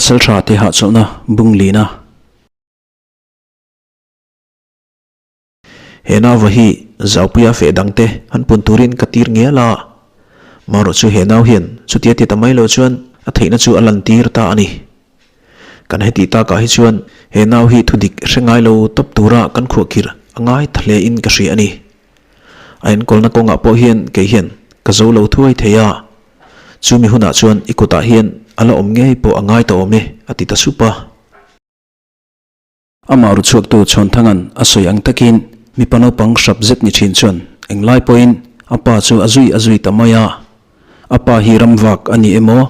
Pasaltha te hahchawlhna bung lina. He nauva hi Zaupuia feh dangte han pun turin ka tir ngial a, marawh chu he nau hian chutia ti ta mai lo chuan a theihna chu a lantir ta a ni. Kan heti takah hi chuan he nau hi thudik hre ngai lo tawp tura kan khuahkhirh a ngai ta hle in ka hria a ni. A enkawlna kawngah pawh hian kei hian ka zo lo thuai thei a, chumi hunah chuan i kutah hian a la awm ngei pawh a ngai ta awm e, a ti ta sup a. Amah ru chhuaktu Chhawnthanga'n a sawi ang takin mipa naupang hrap zet ni thin chuan englai pawhin a pa chu a zui a zui ta mai a. A pa hi ramvak a ni emaw,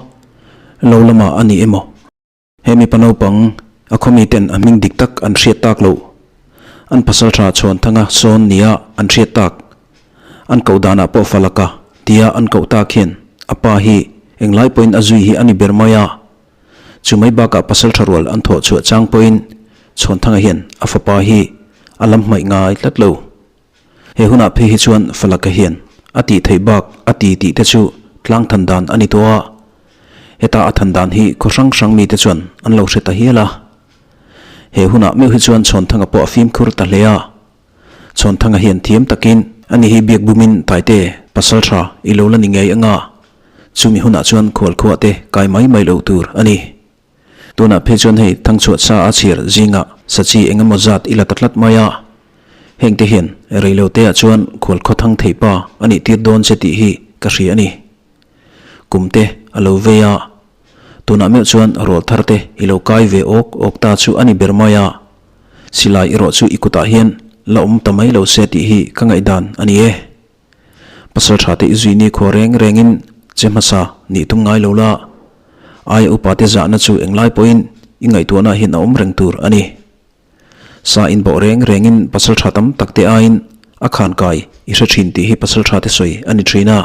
lo lamah a ni emaw? He mipa naupang a khawmi ten a hming dik tak an hriat tak loh, an pasaltha Chhawnthanga sawn nia an hriat tak, an koh danah pawh Falaka tia an koh tak hian a pa hi englai pawhin a zui hi a ni ber mai a. Chu mai bakah pasal tha rual an thawh chhuah chang pawhin Chhawnthanga hian a fapa hi a lam hmaih ngai tlat lo. He hunah phei hi chuan Falaka hian a tih theih bak a ti tih te chu tlang than dan a ni tawh a, heta a than dan hi khaw hrang hrang mite chuan an lo hre ta hial a. He hunah meuh hi chuan Chhawnthanga pawh a fimkhur ta hle a. Chhawnthanga hian thiam takin ani hi biak bumin Taite pasal tha i lo la ni ngei anga Chumi hunah chuan khualkhuah te kai mai mai loh tur a ni. Tunah phei chuan hei thangchhuah sa a chhiar zingah sachi eng emaw zat i la ta tlat mai a. Hengte hian reilo teah chuan khualkhaw thang thei pa a nih tir dawn che tih hi ka hria a ni. Kum te a lo vei a. Tunah meuh chuan rawl thar te i lo kai ve awk awk ta chu a ni ber mai a. Silai erawh chu i kutah hian la awm ta mai lo se tih hi ka ngaihdan a ni e. Pasal tha te i zui ni khua reng rengin che hmasa nih tum ngai lo la, aia upa te zahna chu englai pawhin i ngaihtuahna hian a awm reng tur a ni. Sa inbawh reng rengin pasal tha tam tak te aiin a khan kai i hre thin tih hi pasal tha te sawi a ni thin a.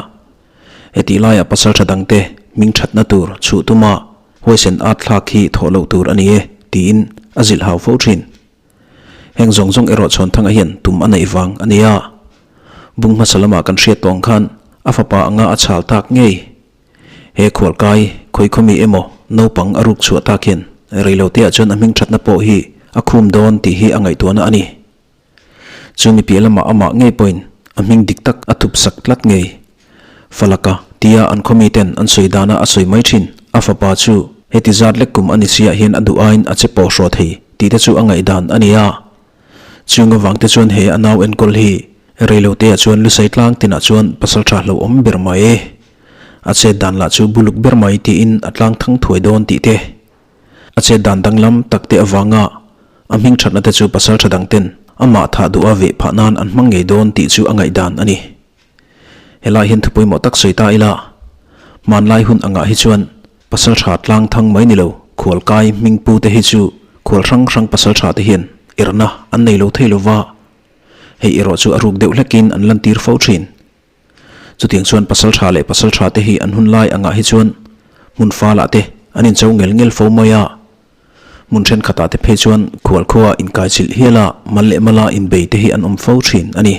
Hetih laiah pasal tha dangte hming thatna tur chhuh tuma huaisen at thlak hi thawh loh tur a ni e tiin a zilh hau fo thin. Heng zawng zawng erawh Chhawnthanga hian tum a neih vang a ni a. Bung hmasa lamah kan hriat tawng khan a fapa anga a chhal tak ngei. He khualkai khawikhawmi emaw naupang a ruk chhuah tak hian reiloteah chuan a hming thatna pawh hi a khum dawn tih hi a ngaihtuahna a ni. Chu mi piah lamah amah ngei pawhin a hming dik tak a thup sak tlat ngei. Falaka tia an khawmi ten an sawi dana a sawi mai thin. A fapa chu heti zat lek kum a ni siah hian a duh aiin a che pawh hraw thei tih te chu a ngaihdan a ni a. Chung avang te chuan he a nau enkawl hi reiloteah chuan lusei tlang tinah chuan pasal tha hlauhawm ber mai e. A chet dan lah chu buluk ber mai tiin a tlang thang thuai dawn tih te. A chet dan danglam tak te avanga a hming thatna te chu pasal tha dang ten amah thah duha veh phah nan an hmang ngei dawn tih chu a ngaihdan a ni. Helai hian thu pawimawh tak sawi ta ila, hmanlai hun angah hi chuan pasal tha tlang thang mai ni lo, khual kai hming pu te hi chu khual hrang hrang pasal tha te hian erna an nei lo thei lova, hei erawh chu a ruk deuh hlekin an lantir fo thin. Chutiang chuan pasal tha leh pasal tha te hi an hun lai angah hi chuan hmun falah te an incho ngel ngel fo mai a, hmun thenkhatah te phei chuan khual khua inkaichilh hiala mal leh mala inbei te hi an awm fo thin a ni.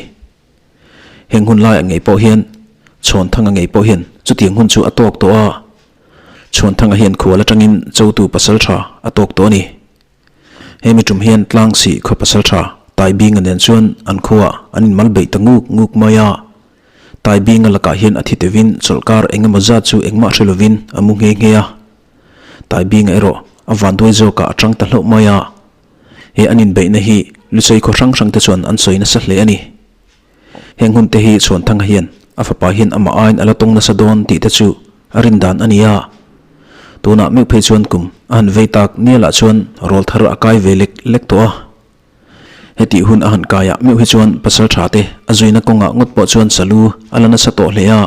Heng hun laiah ngei pawh hian Chhawnthanga ngei pawh hian chutiang hun chu a tawk tawh a, Chhawnthanga hian khual atangin chotu pasal tha a tawk tawh a ni. Hemi tum hian Tlangsih khaw pasal tha Taibinga nen chuan an khuaah an inmal beih ta nguk nguk mai a. Taibinga lakah hian a thi tevin chawlhkar eng emaw zat chu engmah hre lovin a mu nghe nghe a. Taibinga erawh a vanduai zawkah a tang ta hlauh mai a. He an inbeihna hi Lusei khaw hrang hrang te chuan an sawi nasa hle a ni. Heng hun te hi Chhuanthanga hian a fapa hian amah aiin a la tawng nasa dawn tih te chu a rin dan a ni a. Tunah meuh phei chuan kum a han vei tak nialah chuan rawl thar a kai ve lek lek tawh a. Hetih hun a han kaiah meuh hi chuan pasal tha te a zuina kawngah ngawt pawh chuan salu a la nasa tawh hle a.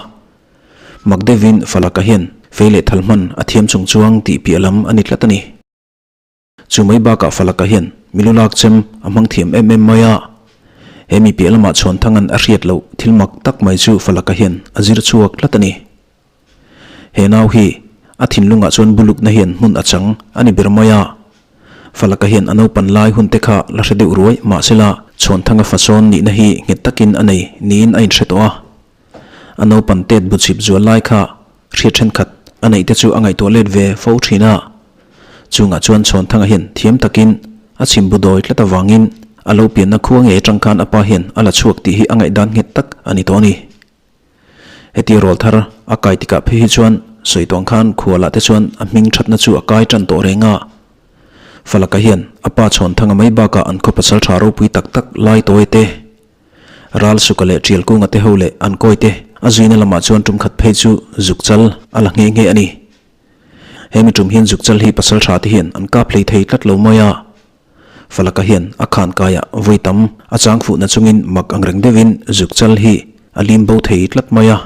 Mak deuhin Falaka hian fei leh thal hman a thiam chung chuang tih piah lam a ni tlat a ni. Chu mai bakah Falaka hian milu lak chem a hmang thiam em em mai a. He mi piah lamah Chhuanthanga'n a hriat loh thil mak tak mai chu Falaka hian a zir chhuak tlat a ni. He nau hi a thinlungah chuan bulukna hian hmun a chang a ni ber mai a. Falaka hian a naupan lai hun te kha la hre deuh ruai mahsela Chhuanthanga fasawn nihna hi nghet takin a nei niin a inhre tawh a. A naupan tet bu chhip zual lai kha hriat thenkhat a neih te chu a ngaihtuah let ve fo thin a. Chungah chuan Chhawnthanga hian thiam takin a chhimbu dawi tlat avangin a lo pianna khua ngei atang khan a pa hian a la chhuak tih hi a ngaihdan nghet tak a ni tawh a ni. Heti rawlthar a kai tikah phei hi chuan sawi tawng khan khualah te chuan a hming thatna chu a kai tan tawh reng a. Falaka hian a pa Chhawnthanga mai bakah an khaw pasal tha ropui tak tak lai tawi te, Ralsuka leh Tialkunga te ho leh an kawi te a zuina lamah chuan tum khat phei chu zuk chal a la nghe nghe a ni. He mi tum hian zuk chal hi pasal tha te hian an kap hlei thei tlat lo mai a. Falaka hian a khan kaiah vawi tam a chang fuhna chungin mak ang reng deuhin zuk chal hi a lim bo thei tlat mai a.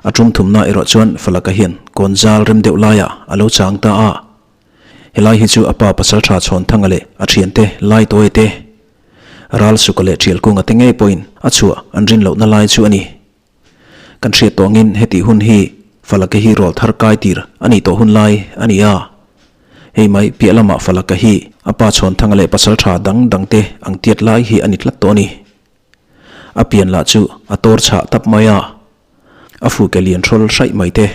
A tum thumna erawh chuan Falaka hian kawn zal rem deuh laiah a lo chang ta a. Helai hi chu a pa pasal tha Chhawnthanga leh a thiante Laitawi te, Ralsuka leh Thialkunga te ngei pawhin a chhuah an rin lohna lai chu a ni. Kan hriat tawngin hetih hun hi Falake hi rawl thar kai tir a nih tawh hun lai a ni a. Hei mai piah lamah Falaka hi a pa Chhawnthanga leh pasal tha dang dang te ang tiat lai hi a ni tlat tawh a ni. A pian lah chu a tawr chhah tap mai a. A fuke lian hrawl hraih mai te,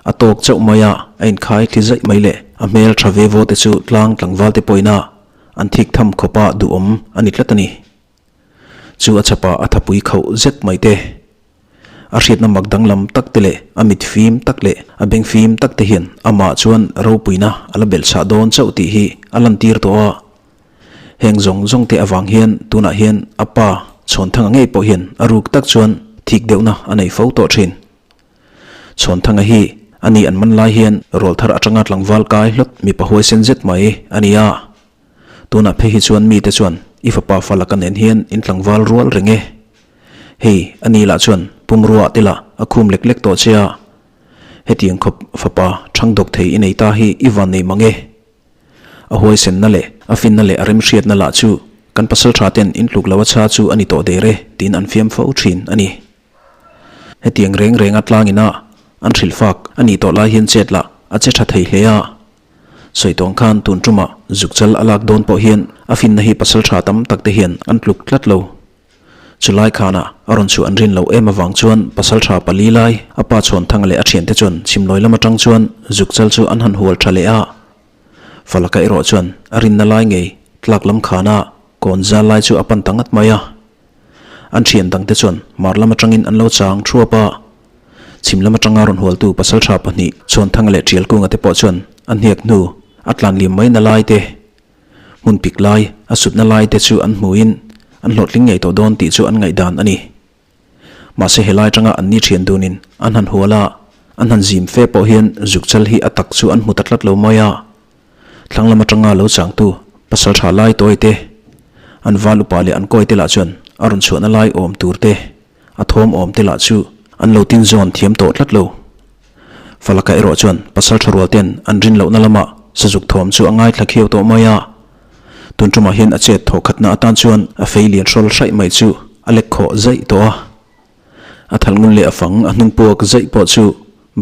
a tawk chauh mai a, a inkhai thli zaih mai leh a hmel tha ve vaw te chu tlang tlangval te pawhin a an thik tham khawp a duhawm a ni tlat a ni. Chu a chhapah a thapui khauh zet mai te, a hriatna mak danglam tak te leh a mit fim tak leh a beng fim tak te hian amah chuan ropuina a la belhchhah dawn chauh tih hi a lantir tawh a. Heng zawng zawng te avang hian tunah hian a pa Chhawnthanga ngei pawh hian a ruk tak chuan thik deuhna a nei fo tawh thin. Chhawnthanga hi a ni an man lai hian rawlthar atanga tlangval kai hlawt mipa huaisen zet mai a ni a. Tunah phei hi chuan mite chuan i fapa fa laka nen hian in tlangval rual reng e. Hei a ni lah chuan pumrua te lah a khum lek lek tawh che a. Hetiang khawp fapa thangdawk thei i nei ta hi i van nei mang e. A huaisenna leh a finna leh a remhriatna lah chu kan pasal tha ten intluk lo a cha chu a ni tawh der e tiin an fiam fo thin a ni. Hetiang reng renga tlangina an hrilh fak a nih tawh lai hian chet lah a che tha thei hle a. Sawi tawng khan tun tumah zukchal a lak dawn pawh hian a finna hi pasal tha tam tak te hian an tluk tlat lo. Chulai khanah a rawn chhuah an rin loh em avang chuan pasaltha pali lai a pa Chhawnthanga leh a thiante chuan chhimlawi lam atang chuan zukchal chu an han hual tha leh a. Falaka erawh chuan a rinna lai ngei tlak lam khana kawn zal lai chu a pan ta ngat mai a. An thian dangte chuan mar lam atangin an lo chang thuap a. Chhim lam atanga rawn hualtu pasaltha pahnih Chhawnthanga leh Tialkunga te pawh chuan a hniak hnu a tlan liam mai na lai te Hmun pik lai, a sutna lai te chu an hmuhin an hlawhtling ngei tawh dawn tih chu an ngaihdan a ni. Mahse helai atanga an ni thian dunin an han hual a, an han zim fe pawh hian zukchal hi a tak chu an hmu ta tlat lo mai a. Thlang lam atanga lo changtu pasal tha lai tawi te, an val upa leh an kawi te lah chuan a rawn chhuahna lai awm tur te, A thawm awm te lah chu an lo tin zawn thiam tawh tlat lo. Falaka erawh chuan pasal tha rual ten an rin lohna lamah sazuk thawm chu a ngaithla khiau tawh mai a. Tun tumah hian a chet thawh khatna atan chuan a fei lian hrawl hraih mai chu a lek khawh zaih tawh a. A thal ngun leh a fang a hnung puak zaih pawh chu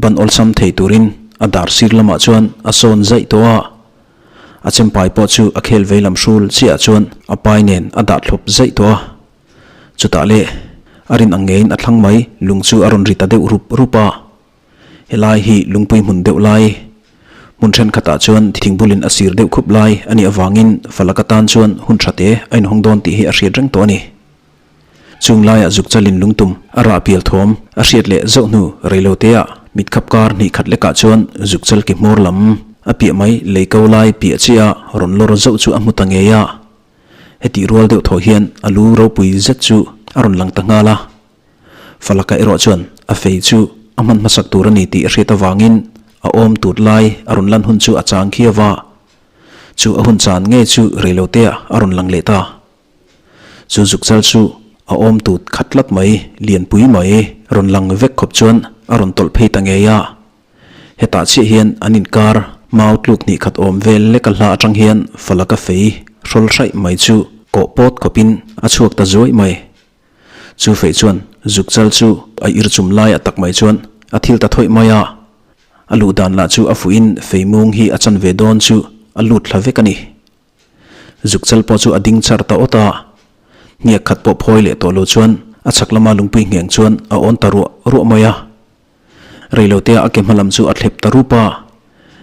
ban awlsam thei turin a dar sir lamah chuan a sawn zaih tawh a. A chempai pawh chu a khel veilam hrul chiah chuan a pai nen a dah thlawp zaih tawh a. Chutah le, a rin ang ngeiin a thlang mai, lung chu a rawn ri ta deuh rup rup a. Helai hi lungpui hmun deuh lai, hmun thenkhatah chuan thingbulin a sir deuh khup lai a nih avangin Falak atan chuan hun tha te a inhawng dawn tih hi a hriat reng tawh a ni. Chung laiah zukchalin lungtum a rah pial thawm a hriat leh zauh hnu reiloteah mitkhap kar hnih khat lekah chuan zukchal ki hmawr lam a piah mai lei ko lai piah chiah a rawn lawr zauh chu a hmu ta ngei a. Hetih rual deuh thaw hian a lu ropui zet chu a rawn lang ta nghal a. Falaka erawh chuan a fei chu a hman hmasak tur a ni tih a hriat avangin a awm tut lai a rawn lan hun chu a chang khiau va. Chu a hun chan ngei chu reiloteah a rawn lang leh ta. Chu zukchal chu a awm tut khat tlat mai, lianpui mai rawn lang vek khawp chuan a rawn tawlh phei ta ngei a. Hetah chiah hian an inkar mau tluk hnih khat awm vel lek a hla atang hian Falaka fei hrawl hraih mai chu kawh pawt khawpin a chhuak ta zuai mai. Chu fei chuan zukchal chu a ir chum lai a tak mai chuan a thil ta thawih mai a. A luh dan lah chu a fuhin fei mung hi a chan ve dawn chu a lut thla vek a ni. Zukchal pawh chu a ding char ta awt a, hniak khat pawh phawi leh tawh lo chuan a chhak lama lungpui ngheng chuan a awn ta ruah ruah mai a. Reilotea a ke hma lam chu a thlep ta rup a.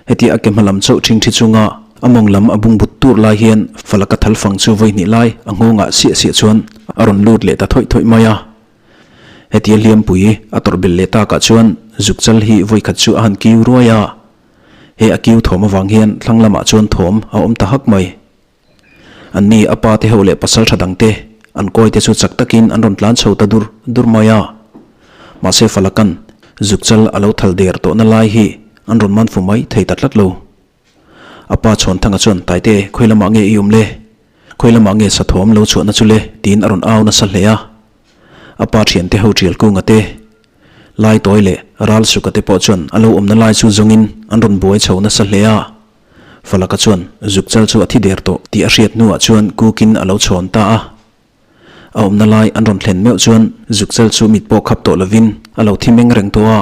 Hetia a ke hma lam chauh ṭhingṭhi chunga a mawng lam a bungbut tur lai hian Falaka thal fang chu vawi hnih lai a nghawngah siah siah chuan a rawn lut leh ta thawih thawih mai a. Hetia hliampui a tawrh belh leh takah chuan zukchal hi vawi khat chu a han kiu ruai a. He a kiu thawm avang hian thlang lamah chuan thawm a awm ta hak mai. An ni a pa te ho leh pasal tha dang te an kawi te chu chak takin an rawn tlan chho ta dur dur mai a. Mahse Falakan zukchal a lo thal der tawhna lai hi an rawn man fu mai thei ta tlat lo. A pa Chhuanthanga chuan Taite khawi lamah nge i awm le? Khawi lamah nge sathawm lo chhuahna chu le? tiin a rawn au nasa hle a. A pa thiante ho tial kunga te, Lai tawi leh ral suka te pawh chuan a lo awmna lai chu zawngin an rawn buai chho nasa hle a. Falaka chuan zukchal chu a thi der tawh tih a hriat hnuah chuan kukin a lo chhawn ta a. A awmna lai an rawn thlen meuh chuan zukchal chu mit pawh khap tawh lovin a lo thi meng reng tawh a.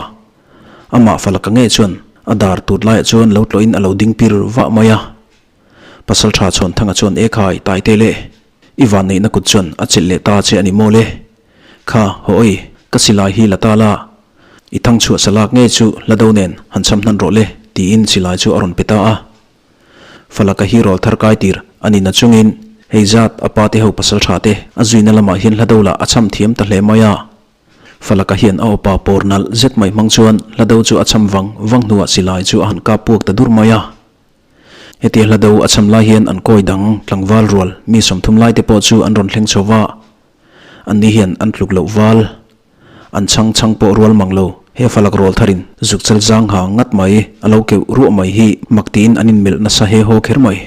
Amah Falaka ngei chuan a dar tut laiah chuan lo tlawhin a lo ding pir vah mai a. Pasaltha Chhawnthanga chuan Ekhai, Taite le, i vanneihna kut chuan a chelh leh ta che a ni maw le? Kha, haw awi, ka silai hi la ta la, i thang chhuah salak ngei chu hla do nen han cham hnan rawh le, tiin silai chu a rawn pe ta a. Falaka hi rawl thar kai tir a ni na chungin hei zat a pa te ho pasaltha te a zuina lamah hian hla do lah a cham thiam ta hle mai a. Falaka hian a awpa pawr nalh zet mai hmang chuan hla do chu a cham vang vang hnuah silai chu a han kap puak ta dur mai a. Hetia hla do a cham lai hian an kawi dang tlangval rual mi 30 lai te pawh chu an rawn thleng chho va, anni hian an tluk loh val, an chhang chhang pawh rual mang lo. He falak rawl tharin zukchal zang ha ngat mai a lo keuh ruah mai hi mak tiin an inmelh nasa he haw kher mai.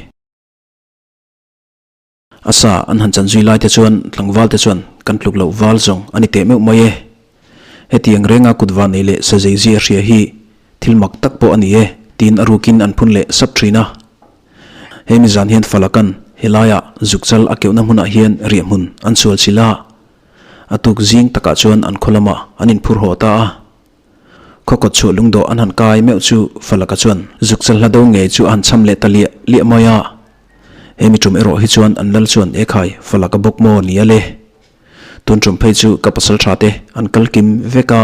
A sa an han chan zui lai te chuan tlangval te chuan kan tluk loh val zawng a ni teh meuh mai e. Hetiang renga kut van nei leh sa zei zia hria hi thil mak tak pawh a ni e tiin a rukin an phun leh sap thin a. He mizan hian Falakan helaiah zukchal a keuhna hmunah hian riahhmun an sual chilh a. A tuk zing takah chuan an khaw lamah an inphur haw ta a. Khaw kawt chhuah lungdawh an han kai meuh chu Falaka chuan zukchal hla do ngei chu a han cham leh ta liah liah mai a. He mi tum erawh hi chuan an lal chuan Ekhai, Falaka bawk maw ni a le? Tun tum phei chu ka pasal tha te an kal kim vek a.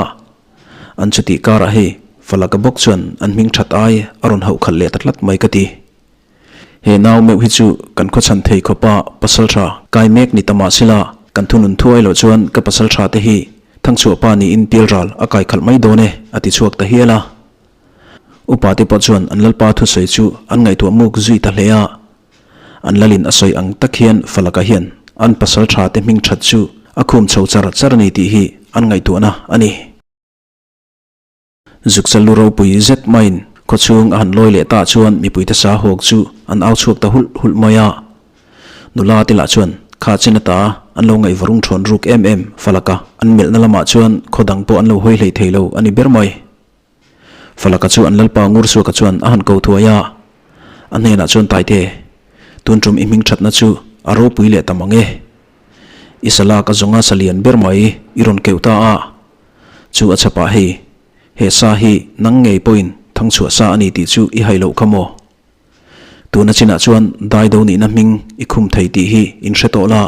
An chutih karah hei Falaka bawk chuan an hming that ai a rawn hauh khalh leh ta tlat mai ka ti. He nau meuh hi chu kan khawchhan thei khawpa pasal tha kai mek ni ta mah sela kan thunun thuai loh chuan ka pasal tha te hi Thangchhuah pa niin pialral a kai khalh mai dawn e a ti chhuak ta hial a. Upa te pawh chuan an lalpa thusawi chu an ngaihtuah muk zui ta hle a. An lalin a sawi ang tak hian Falaka hian an pasal tha te hming that chu a khum chho char char a ni tih hi an ngaihtuahna a ni. Zukchal lu ropui zet maiin khawchhung a han lawi leh ta chuan mipuite sa hawk chu an au chhuak ta hulh hulh mai a. Nula te lah chuan kha chen ata an lo ngaihvarung thawn ruk em em Falaka an melhna lamah chuan khaw dang pawh an lo hawi hlei thei lo a ni ber mai. Falaka chu an lalpa Ngursuaka chuan a han ko thuai a, a hnenah chuan Taite, tun tum i hming thatna chu a ropui leh ta mang e. I salak a zawnga sa lian ber mai i rawn keuh ta a. Chu a chhapah hei, he sa hi nang ngei pawhin thangchhuah sa a ni tih chu i hai loh kha maw? Tuna chinah chuan dai do nihna hming i khum thei tih hi in hre tawh la.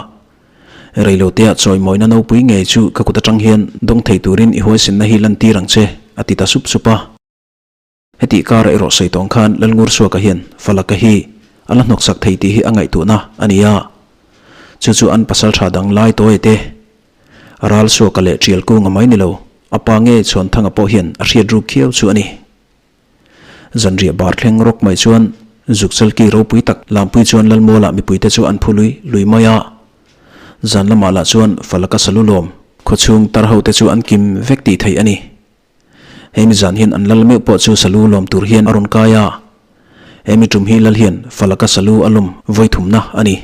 Reilotea chawimawina nopui ngei chu ka kut atang hian dawng thei turin i huaisenna hi lantir ang che, a ti ta sup sup a. Hetih kara erawh sawi tawng khan Lalngursuaka hian Falaka hi a la hnawksak thei tih hi a ngaihtuahna a ni a. Chu chu an pasal tha dang lai tawi te, Ralsuaka leh Tialkunga mai ni lo, a pa nge Chhuanthanga pawh hian a hriat ruk khiau chu a ni. Zanriah bar thleng rawk mai chuan Zukchalki ropui tak Lampui chuan Lalmualah mipuite chu an phu lui lui mai a. Zan lamah lah chuan Falaka Salulawm khawchhung tar hote chu an kim vek tih theih a ni. Hemi zan hian an lal meuh pawh chu salu lawm tur hian a rawn kai a. Hemi tum hi lal hian Falaka salu a lawm vawi thumna a ni.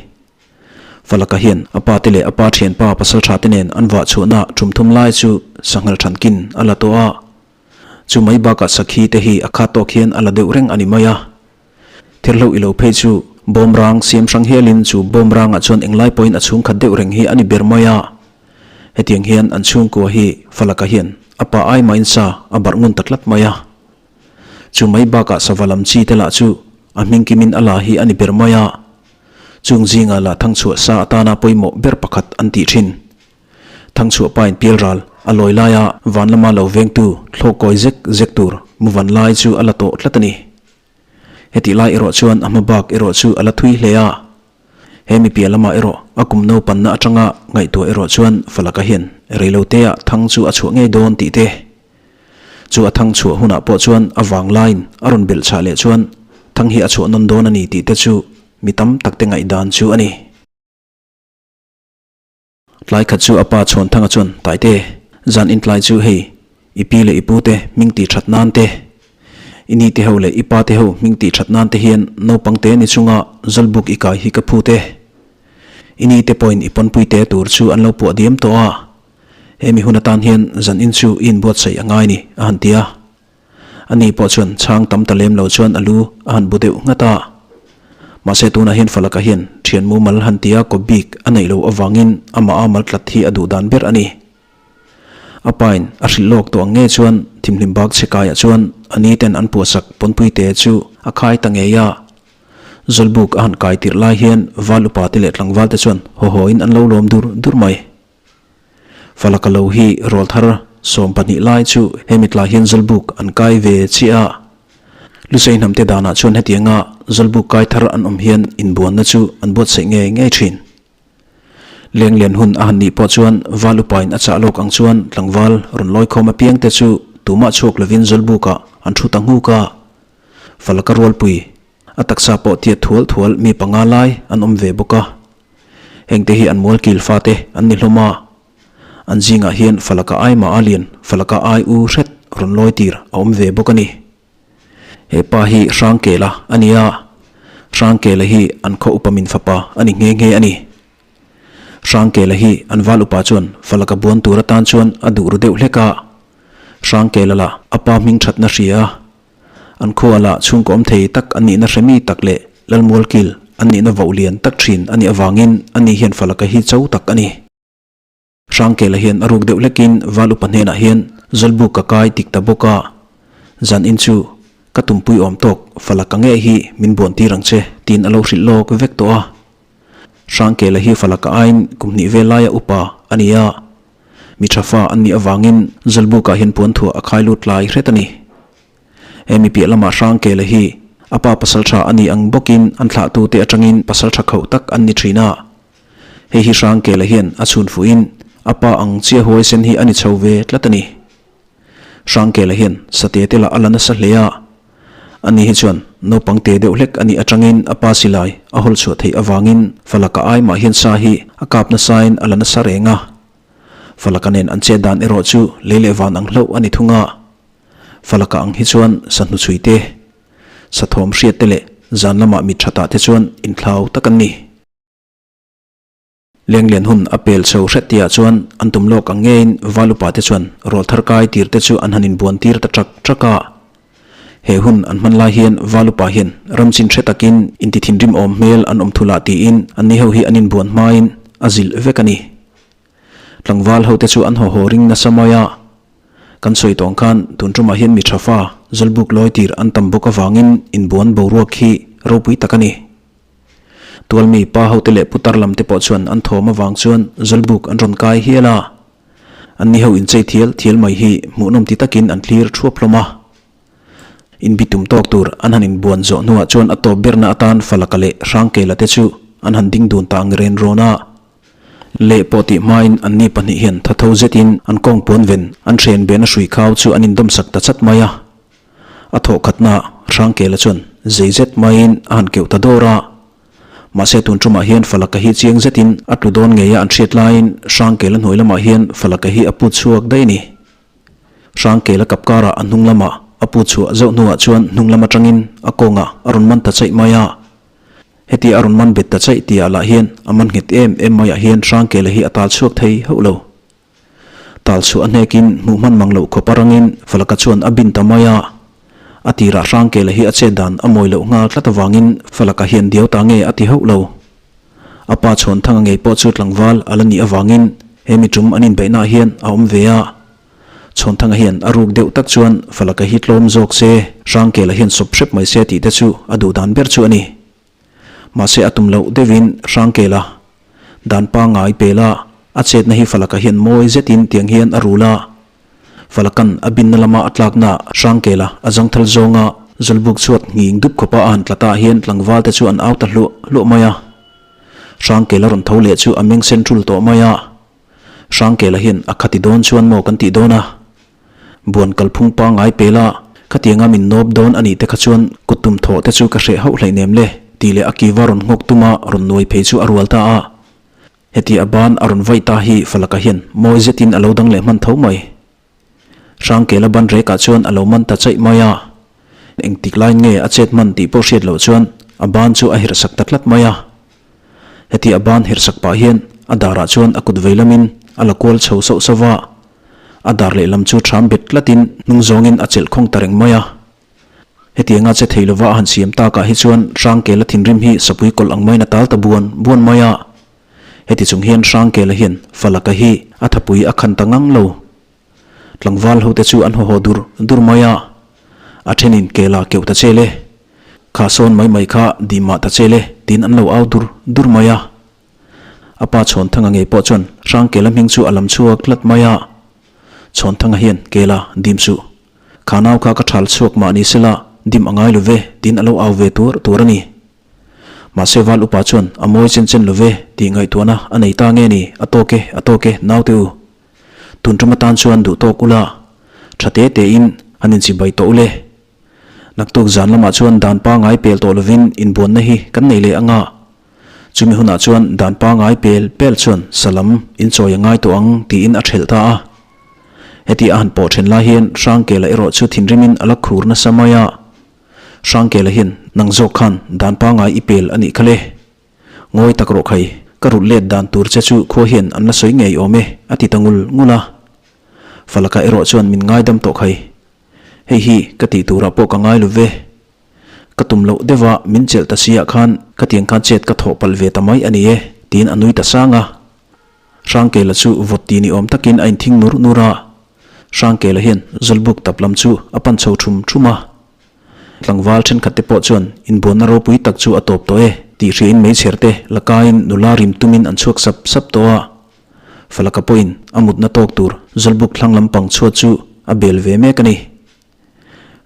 Falaka hian a pa te leh a pa thianpa pasal tha te nen an vah chhuahna tum thum lai chu sanghal thankin a la tawh a. Chu mai bakah sakhi te hi a khat tawk hian a la deuh reng a ni mai a. Thirhlo i lo phei chu bawmrang siam hrang hialin chu bawmrangah chuan englai pawhin a chhungkhat deuh reng hi a ni ber mai a. Hetiang hian an chhungkua hi Falaka hian a pa ai mahin sa a barh ngun ta tlat mai a. Chu mai bakah sava lam chi te lah chu a hming kimin a la hi a ni ber mai a. Chung zingah lah thangchhuah sa atana pawimawh ber pakhat an tih thin. Thangchhuah pain pialral a lawi laia van lama lo vengtu thlawk kawi zek zek tur muvan lai chu a la tawh tlat a ni. Hetih lai erawh chuan a hma bak erawh chu a la thui hle a. He mi piah lamah erawh a kum naupanna atanga ngaihtuah erawh chuan Falaka hian reiloteah thang chu a chhuah ngei dawn tih te, chu a thang chhuah hunah pawh chuan a vang laiin a rawn belh chhah leh chuan thang hi a chhuah nawn dawn a ni tih te chu mi tam takte ngaihdan chu a ni. Tlai khat chu a pa Chhawnthanga chuan, Taite, zan intlai chu hei, i pi leh i pu te hming tih that nan te, i ni te ho leh i pa te ho hming tih that nan te hian naupang te ni chunga Zawlbuk i kai hi ka phut e. I ni te pawhin i pawnpui te tur chu an lo puah diam tawh a, he mi hun atan hian zan in chu i inbuatsaih a ngai ni, a han ti a. Ani pawh chuan chhang tam ta lem lo chuan a lu a han bu deuh nghat a. Mahse tunah hian Falaka hian thian mumal han tia kawp bik a neih loh avangin amah a mal tlat hi a duh dan ber a ni. A pain a hrilh lawk tawh ang nge chuan thimhlim bak chhe kaiah chuan a ni ten an puahsak pawnpui te chu a khai ta ngei a. Zawlbuk a han kai tirh lai hian val upa te leh tlangval te chuan haw haw in an lo lawm dur dur mai. Falaka lo hi rawlthar 12 lai chu he mitlai hian Zawlbuk an kai ve chiah a. Lusei hnamte danah chuan hetianga Zawlbuk kai thar an awm hian inbuanna chu an buatsaih ngei ngei thin. Lenglian hun a han nih pawh chuan val upain a chah lawk ang chuan tlangval rawn lawikhawm apiangte chu tumah chhuak lovin Zawlbukah an thu ta nghuk a. Falaka rualpui a taksa pawh tiat thual thual mi panga lai an awm ve bawk a. Hengte hi an mualkil fate an ni hlawm a, an zingah hian Falaka ai mah a lian, Falaka ai u hret rawn lawi tir a awm ve bawk a ni. He pa hi Hrangkela a ni a, Hrangkela hi an khaw upa min fapa a ni nghe nghe a ni. Hrangkela hi an val upa chuan Falaka buan tur atan chuan a duh ru deuh hlek a, Hrangkela lah a pa hming thatna hria a, An khua lah chhungkaw awm thei tak an nihna hre mi tak leh Lalmualkil an nihna voh lian tak thin a nih avangin ani hian Falaka hi cho tak a ni. Hrangkela hian a ruk deuh hlekin Val upa hnenah hian Zawlbuk ka kai tik ta bawk a, zan in chu ka tumpui awm tawk Falaka nge hi min buan tir ang che tiin a lo hrilh lawk vek tawh a. Hrangkela hi Falaka aiin kum hnih vel laia upa a ni a, Mi tha fa an nih avangin Zawlbukah hian puanthuah a khai lut tlai hret a ni. He mi piah lamah Hrangkela hi a pa pasal tha a nih ang bawkin an thlahtute atangin pasal tha khauh tak an ni thin a. Hei hi Hrangkela hian a chhun fuhin a pa ang chiah huaisen hi a ni chho ve tlat a ni. Hrangkela hian satê te lah a la nasa hle a. Ani hi chuan naupang te deuh hlek a nih atangin a pa silai a hawl chhuah theih avangin Falaka ai mah hian sa hi a kap nasain a la nasa reng a. Falaka nen an chet dan erawh chu lei leh van ang hlauh a ni thung a. Falaka ang hi chuan sa hnuchhui te, sa thawm hriat te leh zan lamah mit thatah te chuan inthlau tak an ni. Lenglian hun a pel chho hret tihah chuan an tum lawk ang ngeiin val upa te chuan rawlthar kai tir te chu an han inbuan tir ta ṭak ṭak a. He hun an hman lai hian val upa hian ram chin hre takin inti thinrim awm hmel an awm thul ah tiin anni ho hi an inbuan hmain a zilh vek a ni. Tlangval ho te chu an haw haw ring nasa mai a. Kan sawi tawng khan tun tumah hian mi tha fa Zawlbuk lawi tir an tam bawk avangin inbuan boruak hi ropui tak a ni. Tualmi pa hote leh putar lam te pawh chuan an thawm avang chuan Zawlbuk an rawn kai hial a. Anni ho inchei thial thial mai hi hmuhnawm ti takin an thlir thuap hlawm a. Inbitum tawk tur an han inbuan zawh hnuah chuan a tawp berna atan Falaka leh Hrangkela te chu an han ding dun ta ang ren rawn a. Leh pawh tih hmain anni pahnih hian thatho zetin an kawng puan ven an hren behna hrui khau chu an indawmsak ta chat mai a. A thawh khatnaah Hrangkela chuan zei zet maiin a han keuh ta dawr a. Mahse tun tumah hian Falaka hi chiang zetin a tlu dawn ngei a an hriat laiin Hrangkela hnuai lamah hian Falaka hi a put chhuak daih a ni. Hrangkela kap karah a hnung lamah a put chhuah zauh hnuah chuan hnung lam atangin a kawngah a rawn man ta chaih mai a. Heti a rawn man bet ta chaih tihah lah hian a man nghet em em maiah hian Hrangkela hi a tal chhuak thei hauh lo. Tal chhuah a hnekin hmuh hman mang loh khawp a rangin Falaka chuan a bin ta mai a. A tirah Hrangkela hi a chet dan a mawi loh nghal tlat avangin Falaka hian diau ta nge a ti hauh lo. A pa Chhawnthanga ngei pawh chu tlangval a la nih avangin he mi tum an inbeihnaah hian a awm ve a. Chhawnthanga hian a ruk deuh tak chuan Falaka hi tlawm zawk se, Hrangkela hian sawp hrep mai se tih te chu a duh dan ber chu a ni. Mahse a tum loh deuhin Hrangkela dan pangngai pela a chetna hi Falaka hian mawi zetin tiang hian a rul a. Falakan a binna lama a tlakna Hrangkela a zangthal zawnga. Zawlbuk chhuat nghing dup khawpa a han tla ta hian tlangval te chu an au ta hluah hluah mai a. Hrangkela rawn tho leh chu a meng sen tul tawh mai a. Hrangkela hian a khati dawn chuan maw kan tih dawn a? Buan kalphung pangngai pela khatianga min nawp dawn a nih te kha chuan kut tum thawh te chu ka hreh hauh hleihnem le tih leh a kiva rawn nghawk tuma rawn nuai phei chu a rual ta a. Heti a ban a rawn vaih ta hi Falaka hian mawi zetin a lo dang leh hman tho mai. Hrangkela ban rekah chuan a lo man ta chaih mai a. Engtik laiin nge a chet hman tih pawh hriat loh chuan a ban chu a herhsak ta tlat mai a. Heti a ban herhsak pah hian a darah chuan a kut vei lamin a la kual chho sauh sauh va. A dar lehlam chu ṭham bet tlatin hnung zawngin a chelh khawng ta reng mai a. Hetianga che thei lova a han siam takah hi chuan Hrangkela thinrim hi sapui kawlh ang maiin a tal ta buan buan mai a. Heti chung hian Hrangkela hian Falaka hi a thapui a khan ta ngang lo. Tlangval hote chu an haw haw dur dur mai a. A thenin Kela keuh ta che le, kha sawn mai mai kha dim mah ta che le tiin an lo au dur dur mai a. A pa Chhawnthanga ngei pawh chuan Hrangkela hming chu a lam chhuak tlat mai a. Chhawnthanga hian Kela dim suh. Kha nau kha ka thal chhuak mah ni sela dim a ngai lo ve tiin a lo au ve tur tur a ni. Mahse Val upa chuan a mawi chen chen lo ve tih ngaihtuahna a nei ta nge ni a tawk e a tawk e naute u. Tun tum atan chuan duh tawk ula tha te tein han inchibai tawh ule. Naktuk zan lamah chuan dan pangai pel tawh lovin inbuanna hi kan nei leh anga. Chumi hunah chuan dan pangai pel pel chuan salam inchawi a ngai tawh ang tiin a thelh ta a. Heti a han pawh then lai hian Hrangkela erawh chu thinrimin a la khur nasa mai a. Hrangkela hian nang zawk khan dan pangai i pel a nih kha le. Ngawi tak rawh khai, ka rulh let dan tur che chu khua hian an la sawi ngei awm e a ti ta ngul ngul a. Falaka erawh chuan min ngaidam tawh khai. Hei hi ka tih turah pawh ka ngai lo ve. Ka tum loh deuh a, min chelh ta si ah khan khatiang khan chet ka thawh palh ve ta mai a ni e, tiin a nui ta sang a. Hrangkela chu vawt ti ni awm takin a inthing nur nur a. Hrangkela hian Zawlbuk tap lam chu a pan chho thum thum a. Tlangval thenkhat te pawh chuan inbuanna ropui tak chu a tawp tawh e tih hriain meichher te la kaiin nula rim tumin an chhuak sap sap tawh a. Falaka pawhin a mutna tawk tur Zawlbuk thlang lampang chhuat chu a bel ve mek a ni.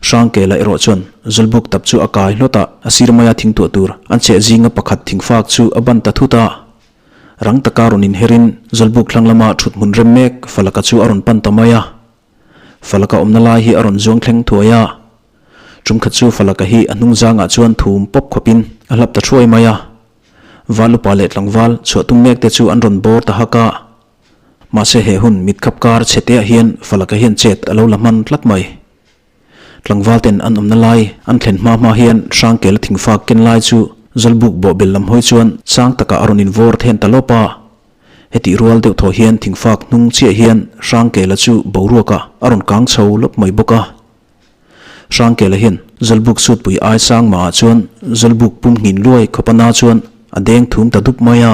Hrangkela erawh chuan Zawlbuk tap chu a kai hlawt a, a sir maia thing tuah tur an cheh zinga pakhat thingfak chu a ban ta thut a. Rang taka rawn inherin Zawlbuk thlang lama thut hmun rem mek Falaka chu a rawn pan ta mai a. Falaka awmna lai hi a rawn zuang thleng thuai a. Tumkhat chu Falaka hi a hnung zangah chuan thum pawp khawpin a hlap ta thuai mai a. Val upa leh tlangval chhuah tum mek te chu an rawn bawr ta hak a. Mahse he hun mitkhap kar chhe teah hian Falaka hian chet a lo la hman tlat mai. Tlangval ten an awmna lai an thlen hma hma hian Hrangkela thingfak ken lai chu Zawlbuk bawhbel lam hawi chuan sang takah a rawn invawr then ta lawp a. Hetih rual deuh thaw hian thingfak hnung chiah hian Hrangkela chu boruakah a rawn kang chho lawp mai bawk a. Hrangkela hian Zawlbuk sutpui ai sang mahah chuan Zawlbuk pum nghin luai khawp a na chuan a deng thum ta dup mai a.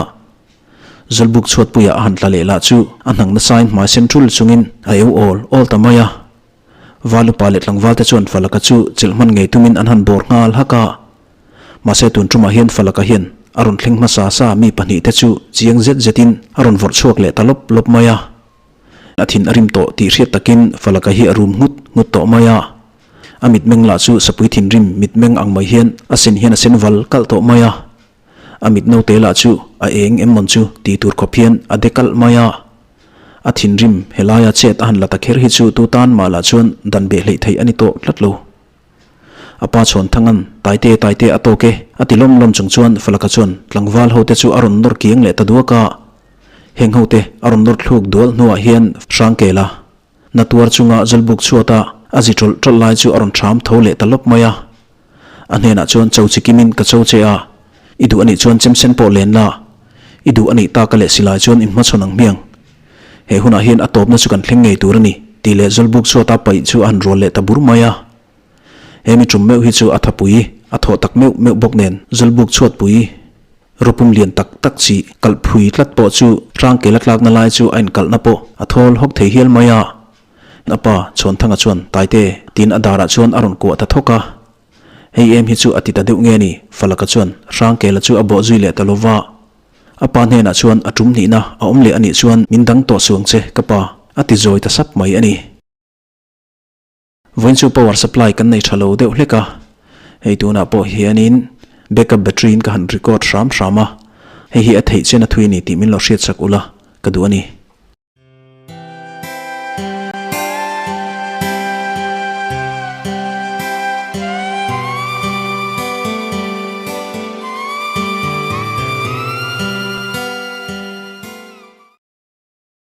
Zawlbuk chhuatpuiah a han tla leh lah chu a hnang nasain hmai sen tul chungin a eu awl awl ta mai a. Val upa leh tlangval te chuan Falaka chu chelh hman ngei tumin an han bawr nghal hak a. Mahse tun tumah hian Falaka hian a rawn thleng hmasa sa mi pahnihte chu chiang zet zetin a rawn vawrh chhuak leh ta lawp lawp mai a. A thin a rim tawh tih hriat takin Falaka hi a rum nghut nghut tawh mai a. A mitmeng lah chu sapui thinrim mitmeng ang mai hian a sen hian a sen val kalh tawh mai a. A mit naute lah chu a eng em mawn chu tih tur khawp hian a de kalh mai a. A thinrim helaia chet a han la ta kher hi chu tu tan mah lah chuan dan beh hleih theih a ni tawh tlat lo. A pa chhawn Thangan, Taite, Taite a tawk e, a ti lawm lawm chung chuan Falaka chuan tlangval hote chu a rawn nawr kiang leh ta duak a. Heng hote a rawn nawr thluk dual hnuah hian Hrangkela na tuar chunga Zawlbuk chhuata a zi tawlh tawlh lai chu a rawn ṭham tho leh ta lawp mai a. A hnenah chuan cho chi kimin ka cho che a, i duh anih chuan chemsen pawh len la, i duh anih taka leh silai chuan inhmachhawn ang hmiang. He hunah hian a tawpna chu kan thleng ngei tur a ni, tih leh Zawlbuk chhuata paih chu a han rual leh ta bur mai a. He mi tum meuh hi chu a thapui, a thawh tak meuh meuh bawk nen Zawlbuk chhuatpui rawpum lian tak tak chi kalh phui tlat pawh chu tlangkel a tlakna lai chu a inkalhna pawh a thawl hawk thei hial mai a. A pa, Chhawnthanga chuan, Taite, tiin a darah chuan a rawn kuah ta thawk a. Hei em hi chu a ti ta deuh nge ni? Falaka chuan Hrangkela chu a bawh zui leh ta lo va. A pa hnenah chuan a tum hnihna a awm leh a nih chuan min dang tawh suang che, ka pa, a ti zawi ta sap mai a ni. Vawiin chu power supply kan nei tha lo deuh hlek a. Hei tunah pawh hianin backup battery in ka han record hram hram a, hei hi a theih chen a thui a ni tih min lo hriatsak ula ka duh a ni.